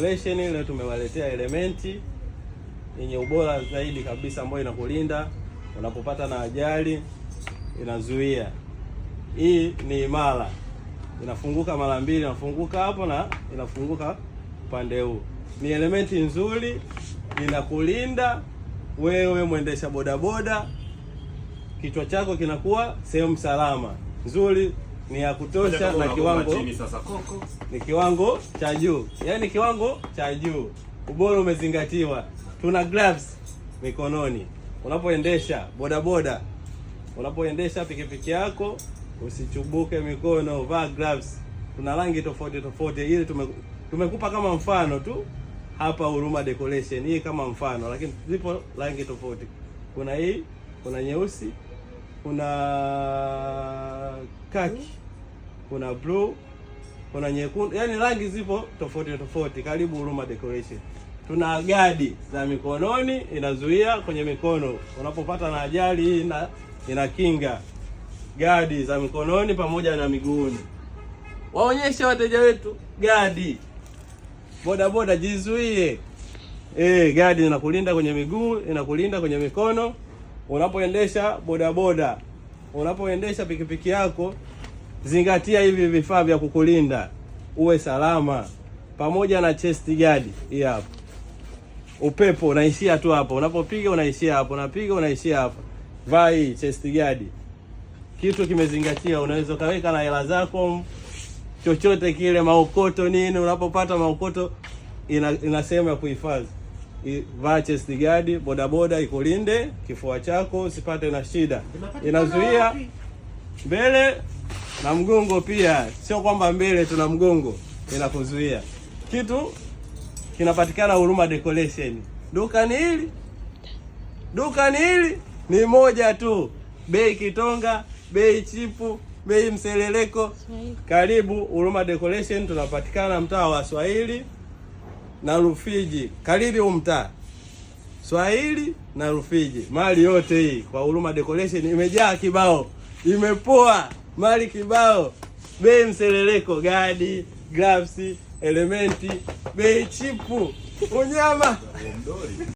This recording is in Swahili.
Leo tumewaletea elementi yenye ubora zaidi kabisa ambayo inakulinda unapopata na ajali, inazuia. Hii ni imara, inafunguka mara mbili, inafunguka hapo na inafunguka upande huu. Ni elementi nzuri, inakulinda wewe mwendesha bodaboda, kichwa chako kinakuwa sehemu salama nzuri, ni ya kutosha na kiwango ni kiwango cha juu, yaani kiwango cha juu, ubora umezingatiwa. Tuna gloves mikononi unapoendesha bodaboda, unapoendesha pikipiki yako usichubuke mikono, vaa gloves. Tuna rangi tofauti tofauti, ili tumekupa kama mfano tu hapa Huruma Decoration hii kama mfano, lakini zipo rangi tofauti. Kuna hii, kuna nyeusi, kuna kaki, kuna blue, kuna nyekundu, yani rangi zipo tofauti tofauti. Karibu Huruma Decoration. Tuna gadi za mikononi, inazuia kwenye mikono unapopata na ajali, hii inakinga gadi za mikononi pamoja na miguuni. Waonyeshe wateja wetu gadi. Bodaboda jizuie. Gadi inakulinda kwenye miguu, inakulinda kwenye mikono unapoendesha bodaboda, unapoendesha pikipiki yako, zingatia hivi vifaa vya kukulinda uwe salama, pamoja na chest guard hii hapa. Upepo unaishia tu hapo, unapopiga unaishia hapo, unapiga unaishia hapo. Vaa hii chest guard, kitu kimezingatia. Unaweza ukaweka na hela zako chochote kile, maokoto nini, unapopata maokoto ina sehemu ya kuhifadhi. Vaa chest guard, bodaboda ikulinde kifua chako usipate na shida, inazuia mbele na mgongo pia, sio kwamba mbele tuna mgongo, inakuzuia. Kitu kinapatikana Huruma Decoration. Duka ni hili, duka ni hili, ni moja tu, bei kitonga, bei chipu, bei mseleleko. Karibu Huruma Decoration, tunapatikana mtaa wa Swahili na Rufiji, karibu mtaa Swahili na Rufiji. Mali yote hii kwa Huruma Decoration imejaa kibao, imepoa mali kibao, bei mseleleko, gadi, gloves, elementi, bei chipu, unyama.